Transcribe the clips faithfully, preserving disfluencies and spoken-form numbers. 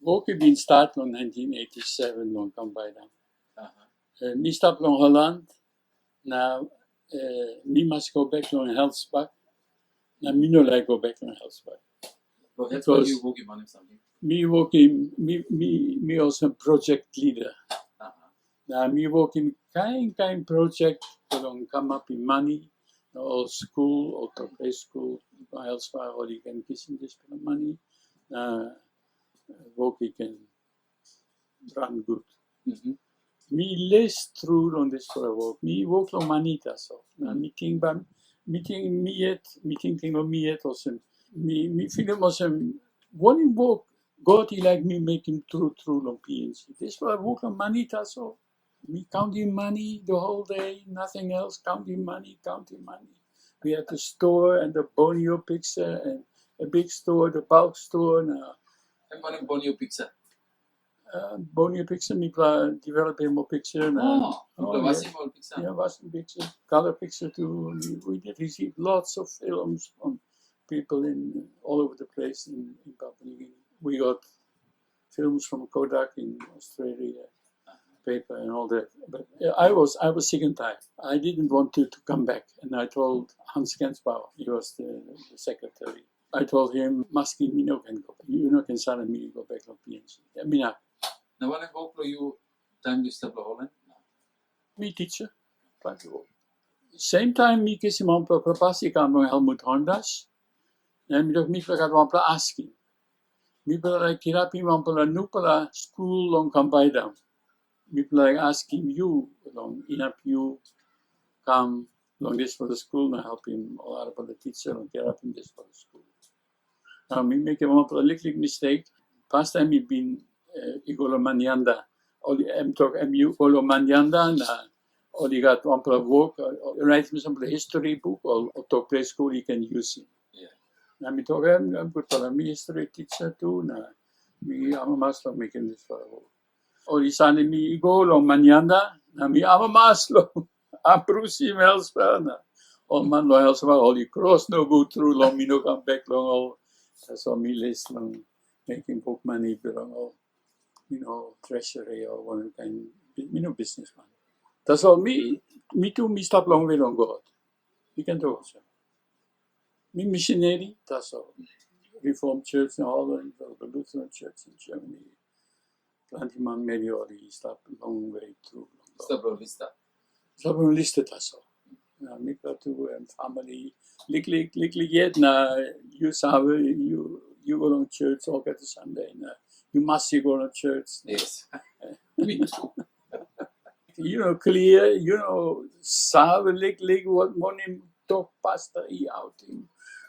Wok i bin stat long nineteen eighty-seven long Kambaidam. Aha. Eh, mi stap long Holland, na eh, mi mas go bek long Helsbak, na mi no laik go bek long Helsbak. Lo Helsbak because yu wokim wanem samting? Mi wokim, mi, mi, mi olsem project leader. Aha. Na mi wokim kain kain project bilong kamapim mani, na ol skul, ol tok preschool, Helsbak, ol i ken kisim dispela mani, na wok i ken ran gut. Mhm. Mi les tru long dispela wok. Mi wok long mani tasol. Na mi ting bai, mi ting mi yet, mi tingting long mi yet olsem. Mi, mi filim olsem, wanem wok God i laik mi mekim tru tru long P N C? Dispela wok long mani tasol. Mi counting money the whole day, nothing else, counting money, counting money. We had the store and the Borneo picture and a big store, the bulk store. Na, em wanem Borneo picture? Uh, Borneo picture, mipela developim ol picture na. Oh, oh, mipela yeah. Wasim ol picture. Yeah, wasim picture, color picture too. We, we did receive lots of films from people in all over the place in, in Papua New Guinea. We got films from Kodak in Australia, paper and all that. But yeah, I was I was sick and tired. I didn't want to, to come back, and I told Hans Gensbauer, he was the, the secretary. I told him, maski mi no ken go bek. Yu no ken salim mi go bek long P N C. Em inap. Na wanem wok bilong yu taim yu stap long Holland? Mi teacher, planti wok. Same time mi kisim wanpela proposal i kam long Helmut Hondas. Na mi tok mipela gat wanpela askim. Mipela laik kirapim wanpela nupela skul long Kambaidam. Mipela laik askim yu long inap yu kam long dispela skul na helpim ol arapela tisa long kirapim dispela skul. Na mi mekim wanpela liklik mistake. Pastaim mi bin eh, i go long Manyanda. Ol em tok em yu go long Manyanda na ol i gat wanpela wok, eh, raitim sampela history buk, ol, ol tok ples skul i ken yusim. Yeah. Na mi tok em, em gutpela, mi history teacher tu, na mi amamas long mekim dispela wok. Ol i salim mi i go long Manyanda, na mi amamas long Ambrusim Helsbak na ol man long Helsbak, ol i kros nogut tru long mi no kam bek long ol. Tasol mi les long mekim wok mani bilong ol, you know, treasury o wankain, mi no bisnisman. Tasol mi, mi tu mi stap longwe long God. Mi ken tok olsem. Mi misineri, tasol. Reformed Church in Holland, the Lutheran Church in Germany. Planti manmeri ol i stap longwe tru. Stap long lista. Stap long lista tasol. Na mipela tu em famili liklik, liklik yet na yu save, yu, yu go long church olgeta Sunday na yu mas i go long church. Yes. Mi tu. Yu no klia, yu no save liklik wat moning tok pasta i autim.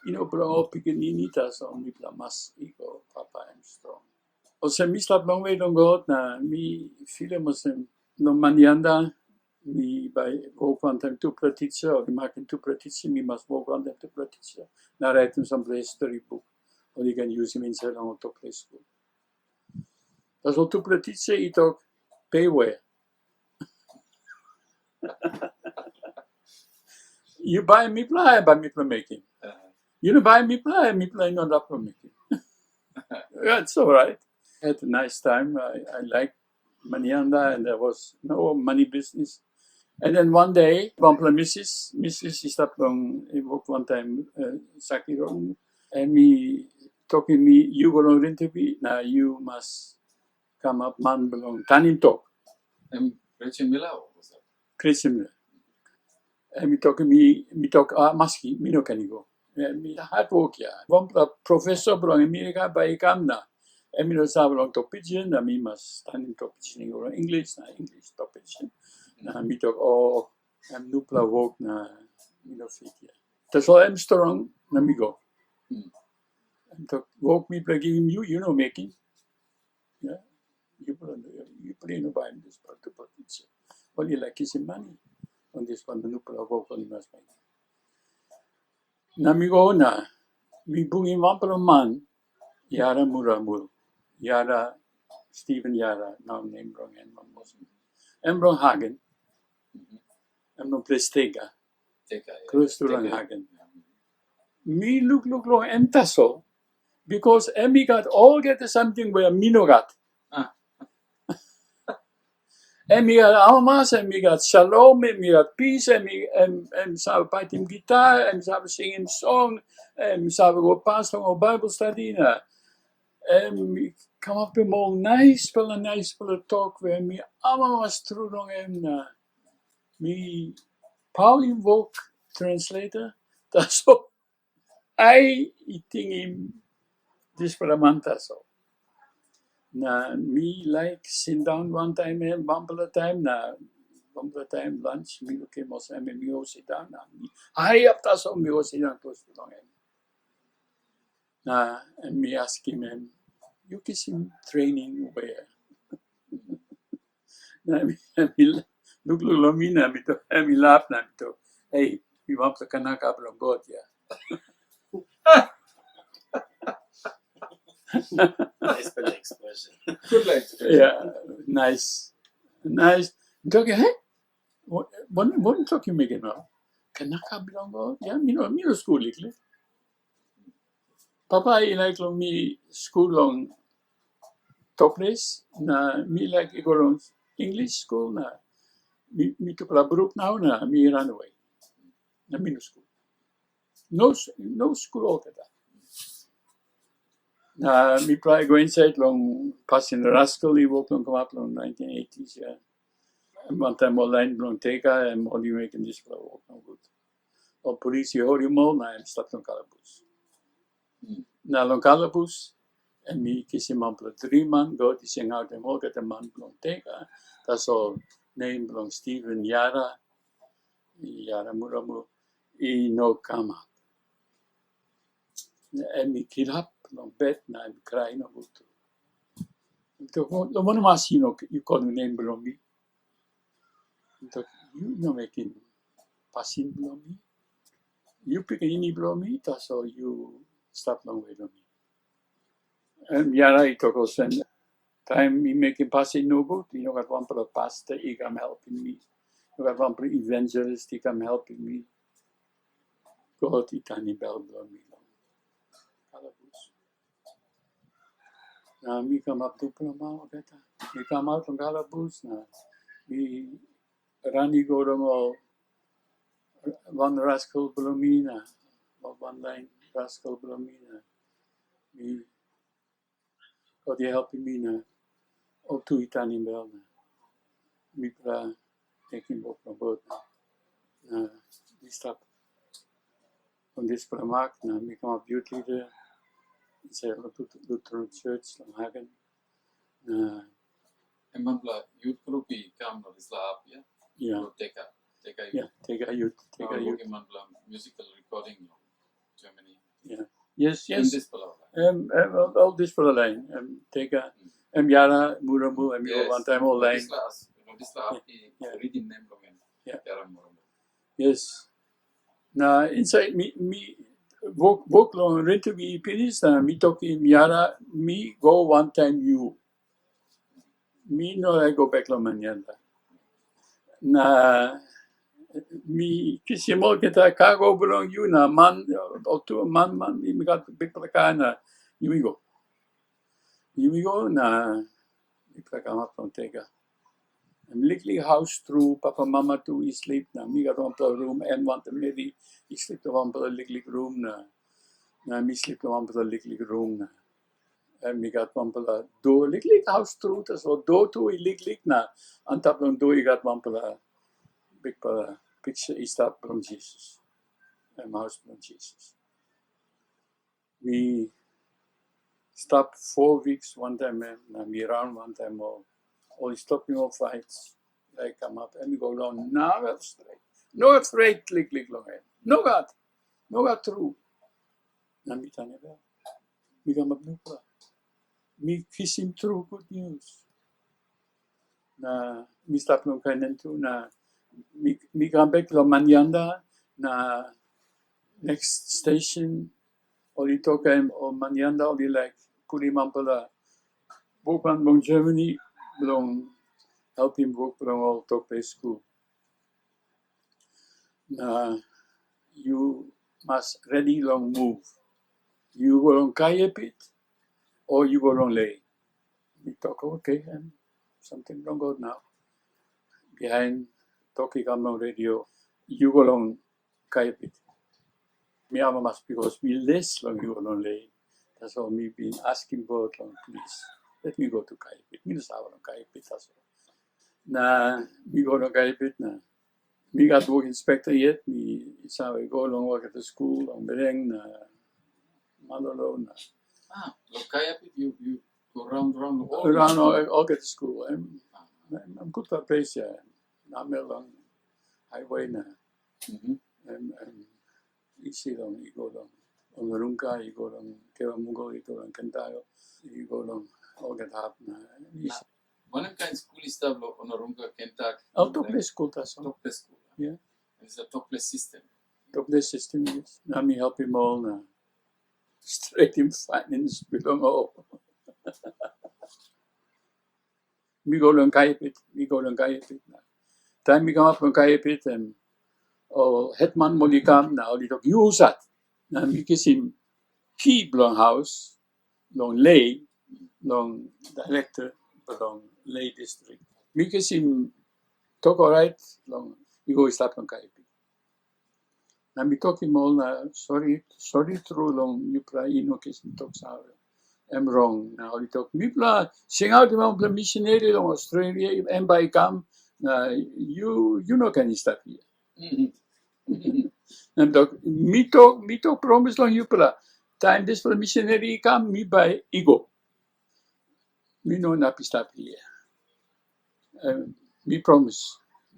Yu no bilong ol pikinini tasol mipela mas i go, papa em strong. Olsem mi stap longwe long God na mi filim olsem long Manyanda mi bai wok wantaim tupela tisa, o makim tupela tisa, mi mas wok wantaim tupela tisa, na raitim sampela histori buk, ol i ken yusim insait long ol tok ples skul. Tasol tupela tisa i tok, pei we? Yu baim mipela, bai mipela mekim. Yu no baim mipela, mipela i no inap long mekim. Yeah, it's all right. Had a nice time. I, I like Manyanda and there was no money business. And then one day, wanpela misis, misis i stap long, i wok wantaim uh, Saki Rong, em i tokim mi, yu go long Rintibi, na yu mas kamap man bilong tanim tok. Em Gretchen Miller o was that? Gretchen Miller. Em i tokim mi, mi tok, ah, maski, mi no ken i go. Em i hat wok ya. Wanpela profesor bilong Amerika bai i kam na. Em i no save long tok pidgin, na mi mas tanim tok pidgin i go long English, na English tok pidgin. Na mi tok, oh, em nupela wok na mi no fit ya. Tasol em strong, na mi go. Em tok, wok mipela givim yu, yu no mekim. Ya, yupela, yupela i no baim dispela tupela tisa. Ol i laik kisim mani long dispela nupela wok ol i mas mekim. Na mi go na mi bungim wanpela man, Yara Muramur, Yara, Stephen Yara, nau nem bilong en, em bilong Hagen. Em bilong ples Tega. Tega, ya. Klostu long Hagen. Mi lukluk long em tasol, Bikos em i gat olgeta samting we mi no gat. Em i gat amamas, em i gat shalom, em i gat pis, em i, em, em save paitim gita, em save singim song, em save go pas long ol Baibel stadi na em i kamapim ol naispela, naispela tok we mi amamas tru long em na mi paulim wok translator, tasol ai i tingim dispela man tasol. Na mi laik sindaun wantaim em wanpela taim, na wanpela taim lans mi lukim olsem em i go sindaun, na mi hariap tasol mi go sindaun klostu long em. Na em mi askim em, "Yu kisim trening wea?" Na em i, em i lukluk long mi na mi tok, em i lap na mi tok, "Hei, mi wanpela kanaka bilong God ya." Nice expression. Good expression. Yeah, nice. Nice. Mi tok, "Hei, what, what, what tok yu mekim nau?" "Kanaka bilong God?" Ya, mi no, mi no skul liklik. Papa i laik long mi skul long tok ples, na mi laik i go long English skul, na mi, mitupela bruk nau, na mi ranawe. Na mi no skul. No, no skul olgeta. Na mipela i go insait long pasin Raskel i wok long kamap long nineteen eighties, ya. Em wantaim ol lain bilong Tega, em ol i mekim dispela wok nogut. Ol polis i holim ol, na em stap long kalabus. Na long kalabus, em i kisim wanpela driman, God i singautim olgeta man bilong Tega, tasol nem bilong Steven Yara, Yara Muramu, i no kamap. Na em i kirap long bet na em i krai nogut tru. Em tok, "Long wanem as yu no, yu kolim nem bilong mi?" Mi tok, "Yu no mekim pasin bilong mi. Yu pikinini bilong mi, tasol yu stap longwe long mi." Em Yara i tok olsem, "Taim mi mekim pasin nogut, i no gat wanpela pasta i kam helpim mi. I no gat wanpela evangelist i kam helpim mi. God i tanim bel bilong mi long kalabus." Na mi kamap tupela man olgeta. Mi kamap long kalabus na mi ran i go long ol wan Raskel bilong mi na ol wan lain Raskel bilong mi na mi, God i helpim mi na ol tu i tanim bel na mipela mekim wok long God na, na mi stap long dispela mak na mi kamap youth leader insait long Lut-, Lutheran Church long Hagen. Na em wanpela youth group i kam long dispela hap, ya? Ya. Lo Tega, Tega youth. Ya, Tega youth, Tega youth. Wokim wanpela musical recording long Germany. Ya. Yes, yes. Em, em, ol, ol dispela lain, em, Tega, em, Yara Muramu, em, yes, wantaim ol lain. Dispela, dispela hap i, ya, ritim nem long em. Ya. Yara Muramu. Yes. Na insait mi, mi wok, wok long interview i pinis, na mi tokim Yara, mi go wantaim yu. Mi no laik go bek long Manyanda. Na mi kisim olgeta kago bilong yu na man, ol tu man, man, mi gat bikpela ka na yumi go. Yumi go na mipela kamap long Tega. Em liklik haus tru, papa mama tu i slip, na mi gat wanpela rum, em wantaim meri i slip long wanpela liklik rum, na, na mi slip long wanpela liklik rum, na em i gat wanpela dua liklik haus tru, tasol dua tu i liklik, na antap long dua i gat wanpela bikpela piksa i stap bilong Jisas, em haus bilong Jisas. Mi stap four weeks wantaim em, na mi raun wantaim ol. Ol i stopim ol fights, laik kamap, em i go daun, nogat stret. Nogat stret liklik long em. Nogat. Nogat tru. Na mi tanim bel. Mi kamap nupela. Mi kisim tru gutnius. Na mi stap long Canaan tu, na mi, mi kam bek long Manyanda, na next station, ol i tokim ol Manyanda, ol i laik pulim wanpela wokman bilong Germany bilong helpim wok bilong ol tok ples skul. Na yu mas redi long move. Yu go long Kaiapit, o yu go long Lei? Mi tok, oke, em, samting bilong God nau. Bihain, tok i kam long redio, yu go long Kaiapit. Mi amamas, bikos mi les long yu go long Lei. Tasol mi bin askim God long, plis, let mi go tu Kaiapit. Mi no save long Kaiapit tasol. Na mi go long Kaiapit na mi gat wok inspekta yet, mi save go long olgeta skul, long Bedeng na Malolo na. Ah, long Kaiapit yu, yu go raun, raun, raun olgeta skul, em, em, em gutpela ples ya, namel long haiwe na. Mhm. Em, em, isi long, i go long, long Runga, i go long Kevamugo, i go long Kentayo, i go long olgeta hap na. Wanem kain skul i stap long Onarunga, Kentak? Oh, tokples skul tasol. Tokples skul. Yeah. It's a tokples system. Tokples system, yes. Na mi helpim ol na stretim finance bilong ol. Mi go long Kaiapit, mi go long Kaiapit na. Taim mi kamap long Kaiapit, em, ol hetman ol i kam na ol i tok, yu husat? Na mi kisim ki bilong haus long Lei, long director bilong Lei district. Mi kisim tok orait long i go i stap long Kaiapit. Na mi tokim ol na, sori, sori tru long yupela i no kisim tok save. Em rong. Na ol i tok, mipela singautim wanpela misineri long Australia, em bai i kam, na yu, yu no ken i stap hia. Mhm. Na mi tok, mi tok, mi tok promis long yupela, taim dispela misineri i kam, mi bai i go. Mi no inap i stap hia. Em, mi promis.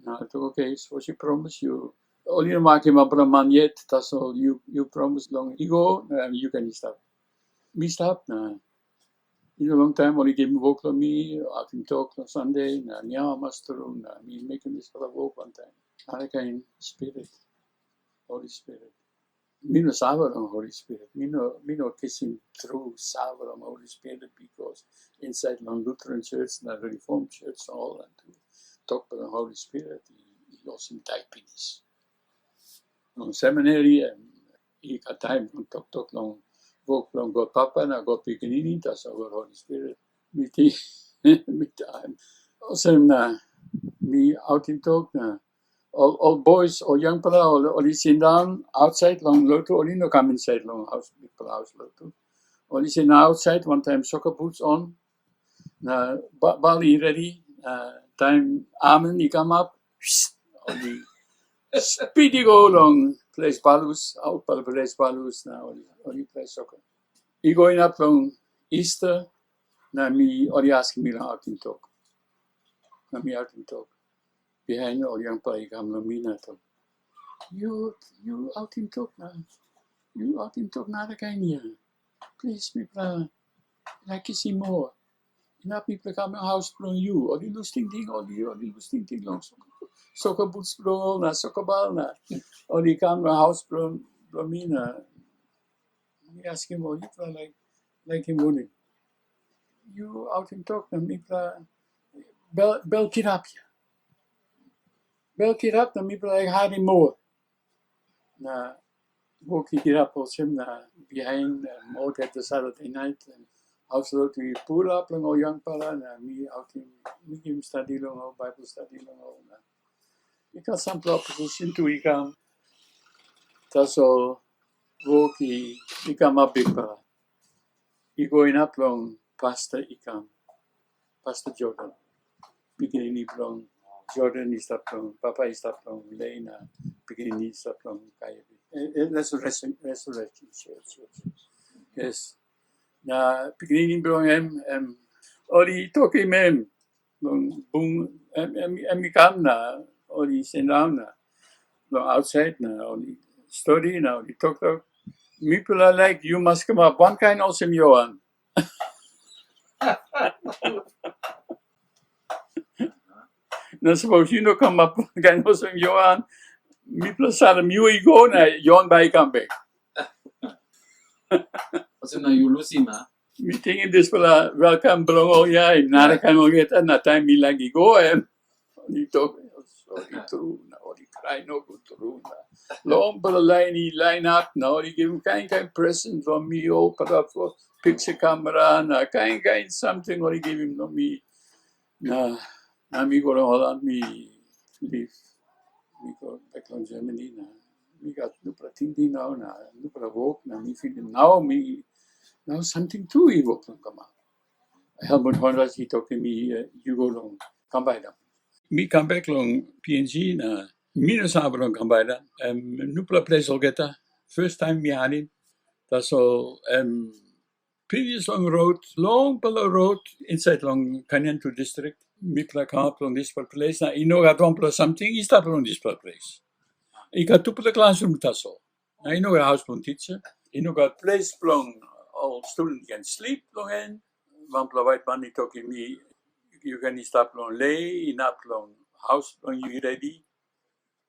Na tok, oke, sapos yu promis, yu, ol i no makim wanpela man yet, tasol yu, yu promis long i go, na yu ken i stap. Mi stap, na i no long taim ol i givim wok long mi, autim tok long Sande, na mi amamas tru, na mi mekim dispela wok wantaim. Narakain kain spirit, Holi Spirit. Mi no save long Holi Spirit. Mi no, mi no kisim tru save long Holi Spirit, bikos insait long Lutheran Church na Reform Church, ol tu tok bilong Holi Spirit i, i olsem dai pinis. Long seminari, em, i gat taim long toktok long wok bilong God Papa na God Pikinini, tasol God Holi Spirit. Mi ting, mi taim. Olsem na mi autim tok na ol, ol boys, ol yangpela, ol, ol i sindaun ausait long lotu, ol i no kam insait long haus, bikpela haus lotu. Ol i sindaun ausait, wantaim soka buts on, na ba-, bal i redi, na taim amen i kamap, ol i spit i go long ples balus, autpela ples balus, na ol, ol i plai soka. I go inap long Easter, na mi, ol i askim mi long autim tok. Na mi autim tok. Bihain ol yangpela i kam long mi na tok, yu, yu autim tok na, yu autim tok narakain ya. Plis, mipela laik kisim moa. Inap mipela kam long haus bilong yu. Ol i lus tingting, ol i, ol i lus tingting long soka, soka buts bilong ol na soka bal na. Ol i kam long haus bilong, bilong mi na mi askim ol, yupela laik, laikim wanem? Yu autim tok na mipela bel, bel kirap ya. Bel kirap na mipela laik harim moa. Na wok i kirap olsem na bihain, em, olgeta Saturday night, em, haus lotu i pulap long ol yangpela na mi autim, mi givim stadi long ol, Baibel stadi long ol na i gat sampela opposition tu i kam. Tasol wok i, i kamap bikpela. I go inap long pasta i kam. Pasta Jordan. Pikinini bilong Jordan i stap long, papa i stap long Lei na pikinini i stap long Kaiapit. Eh, eh, resurrection, resurrection church, church. Yes. Na pikinini bilong em, em, ol i tokim em, long bung, em, em, em i kam na ol i sindaun na long ausait na ol i stori na ol i toktok. Mipela laik yu mas kamap wankain olsem Johan. Na sapos yu no kamap wankain olsem Johan, mipela salim yu i go na Johan bai i kam bek. Olsem na yu lusim, a? Mi tingim dispela welkam bilong ol ya, i narakain olgeta, na taim mi laik i go, em, ol i tok, sori tru, na ol I krai nogut tru na. Longpela lain i lain ap na ol i givim kain kain presen long mi, olpela piksa kamera na kain kain samting ol i givim long mi. Na, na mi go long Holland, mi live, mi go bek long Germany na. Mi gat nupela tingting nau na nupela wok na mi filim nau mi, nau samting tu i wok long kamap. Helmut Honras i tokim mi, eh, yu go long Kambaidam. Mi kam bek long P N G na mi no save long Kambaidam. Em, nupela ples olgeta, first time mi harim. Tasol, em, pinis long rot, longpela rot insait long Kaniantu distrik. Mipela kamap long dispela ples na i no gat wanpela samting i stap long dispela ples. I gat tupela klasrum tasol. Na i no gat haus bilong tisa, i no gat ples bilong ol student i ken slip long en. Wanpela waitman i tokim mi, yu ken i stap long lei, inap long haus bilong yu i redi.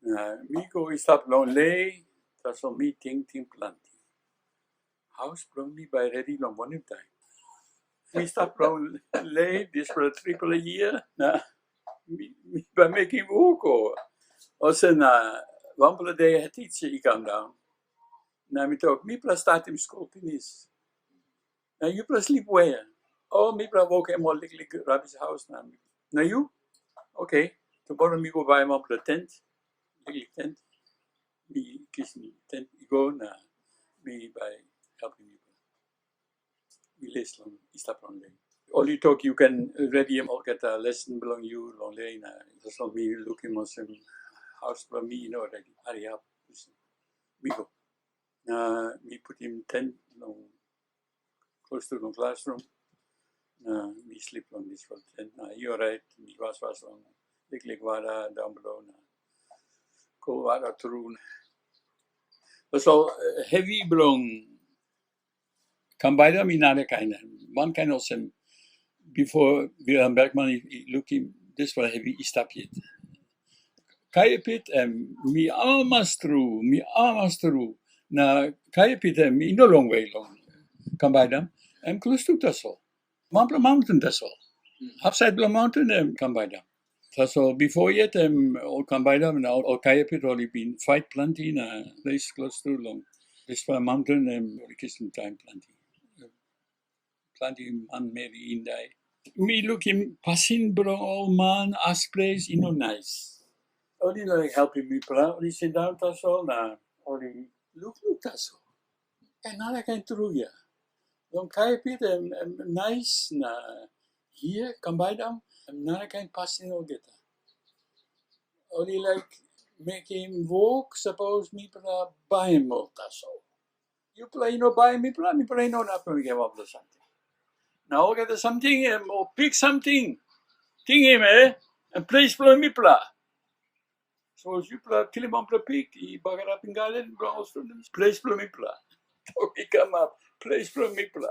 Na mi go i stap long lei, tasol mi tingting planti. Haus bilong mi bai redi long wanem taim? Mi stap long lei dispela tripela yia, na mi, mi bai mekim wok o? Olsem na wanpela de hetpela tisa i kam daun, na mi tok, mipela statim skul pinis. Na yupela slip we? O, mipela wokim ol liklik rabis haus na. Na yu? Oke, tumora mi go baim wanpela tent, liklik tent. Mi kisim tent i go na mi bai helpim yupela. Mi les long i stap long lei. Ol i tok yu ken redim olgeta lesen bilong yu long lei na tasol mi lukim olsem haus bilong mi i no redi. Hariap, mi go. Na mi putim tent long klostu long klasrum. Na mi slip long dispela tent. Na i orait, mi waswas long liklik wara daun bilong na kol wara tru. Tasol, eh, hevi bilong Kambaidam i narakain, wankain olsem, bipo Wilhelm Bergman i, i lukim dispela hevi i stap yet. Kaiapit em mi amamas tru, mi amamas tru. Na Kaiapit em i no longwe long Kambaidam, em klostu tasol. Wanpela maunten tasol. Hapsait bilong maunten em Kambaidam. Tasol bipo yet em ol Kambaidam na ol Kaiapit ol i bin fait planti na ples klostu long dispela maunten em ol i kisim taim planti. Planti manmeri i dai. Mi lukim pasin bilong ol man as ples i no nais. Ol i no laik helpim mipela, ol i sindaun tasol na ol i lukluk tasol. Em narakain tru ya. Long Kaiapit em, em nais na hia Kambaidam em narakain pasin olgeta. Ol i laik mekim wok, sapos mipela baim ol tasol. Yupela i no baim mipela, mipela i no inap long mekim wanpela samting. Na olgeta samting em ol pik samting, tingim, eh, em ples bilong mipela. Sapos yupela kilim wanpela pik i bagarapim gaden bilong ol students, ples bilong mipela. Tok i kamap, ples bilong mipela.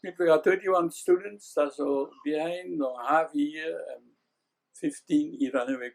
Mipela gat thirty-one students, tasol bihain long half year em fifteen i ranawe.